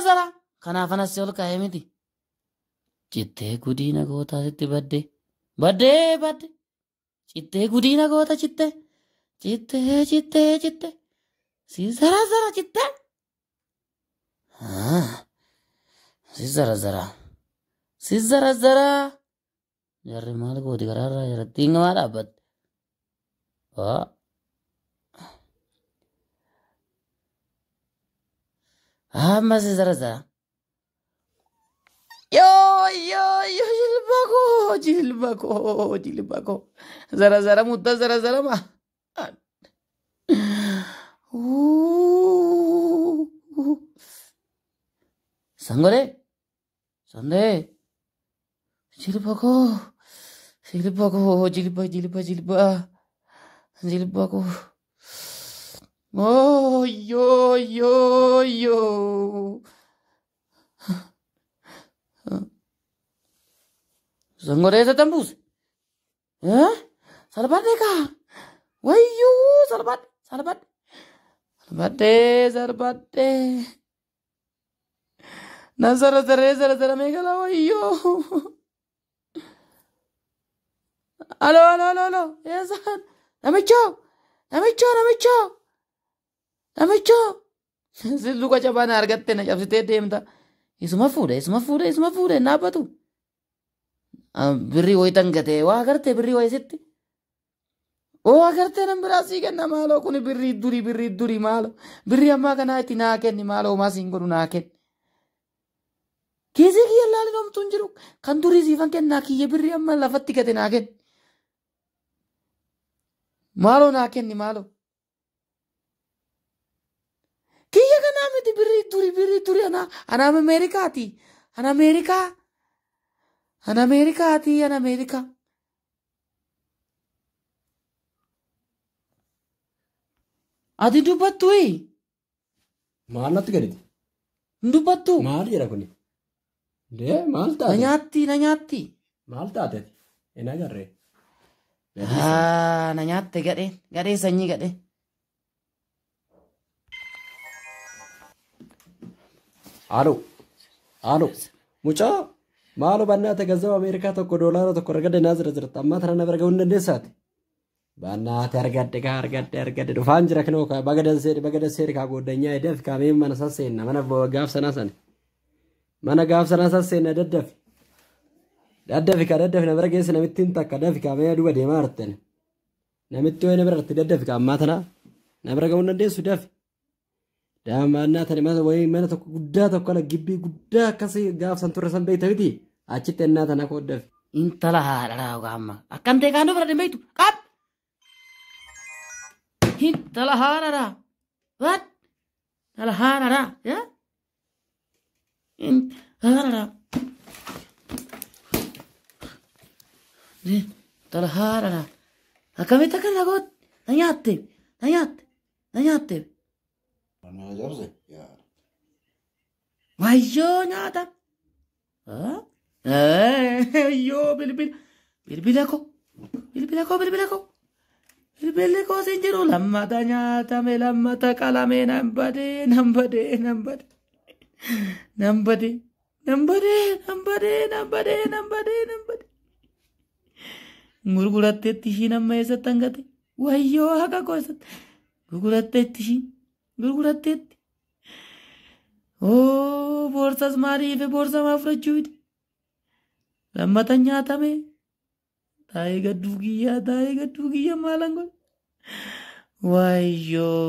zarazara. Kanaaf anas si ol kaa'ee miti. Cittee gudiina gootaa sitti badde. Baddee badde. Cittee gudiina goota cittee. Cittee cittee cittee. Si zarazara cittee. Si zarazara. Si zarazara. Jarri maal gooti karaarraa jaratti hingamaa dhaabbatte. Amma si zarazara. Yoo yoo yoo jilba koo jilba koo jilba koo. Zarazara mutta zarazara ma. Sangore. Sandee. Jilba koo. Jilba koo jilba jilba jilba. Jilba koo. Oh yoo yoo yoo. Sangoree eessatti buuse? Salphadhe kaa. Wayyuu salphadhe salphadhe. Salphadhee salphadhee. Nan zarazaree zarazaramee gala wayyoo. Aloo aloo aloo aloo. Eessaan? Namichoo! Namichoo namichoo! Namichoo! Si luka cabaa na argatte na cabsitee deemta. Isuma fuudhe isuma fuudhe isuma fuudhe dhaabbatu. Birrii wayitan gatee waa agartee birrii wayi sitti. Oo agartee nan biraa sii kenna maaloo kuni birrii durii birrii durii maaloo birrii ammaa kanaa itti naa kenni maaloo homaa siin godhu naa kenni. Kiisii kiyya laalin homtuu hin jiru kan durii siifan kennaa kiyya birrii amma lafatti gate naa kenni. Maaloo naa kenni maaloo. Kiyya kanaa miti birrii durii birrii durii anaa anaa Ameerikaati ana Ameerikaa ana Ameerikaati ana Ameerikaa. Ati dubbattuyi? Maal natti gadite? Hin dubbattu? Maal jedha kuni? Dee maal Na taate? nyaatti na nyaatti. Maal taate? Hin agarree. Na nyaatte gadheen gadhee sanyii gadhee. Alo. Alo. Mucaa maaloo bannaate gazzaba Ameerikaa tokko doolaara tokko argadde naa jira jirta ammaa tana na bira ga'uu hin dandeessaati. Bannaate argadde kaa argadde argadde dhufaan jira kinoo kaa baga danseedhi baga danseedhi kaa gooddanyaa edeef kaa mee mana sasseenna mana gaaf sanaa sana. Mana gaaf sanaa sasseenna daddafi. Daddafi kaa daddafi na bira geesse namittiin takka dafi kaa mee duba deemaa artene. Namitti wayi na bira irratti daddafi kaa ammaa tana na bira ga'uu hin dandeessu dafi. Daamannaa tani mana wayii mana tokko guddaa tokko ala gibbii guddaa akkasii gaaf san turre san beekta miti achitti ennaa tana kooddafi. Intala haadha amma akkan ta'e kaanuu bira dhimmeetu qab. Intala haadha what? Intala haadha yaa? Intala haadha. Intala haadha. Akkamitti akkana goote? Na nyaatte na nyaatte na nyaatte. Wayyoo nyaata. Wayyoo bilbila bilbila koo bilbila koo bilbila koo bilbilli koo sin jiru lammata nyaatame lammata qalame nan badee nan badee nan badee nan badee nan badee nan badee nan badee nan badee nan badee gurguratteetti ishiin amma eessatti hangate wayyoo haqa koo eessatti gurguratteetti ishiin gurguratteetti. Oo boorsas maaliif boorsa maa fudhachuu fide? Lammata nyaatame. Taa'ee gadduu kiyyaa taa'ee gadduu kiyya maalan godhe? Wayyoo.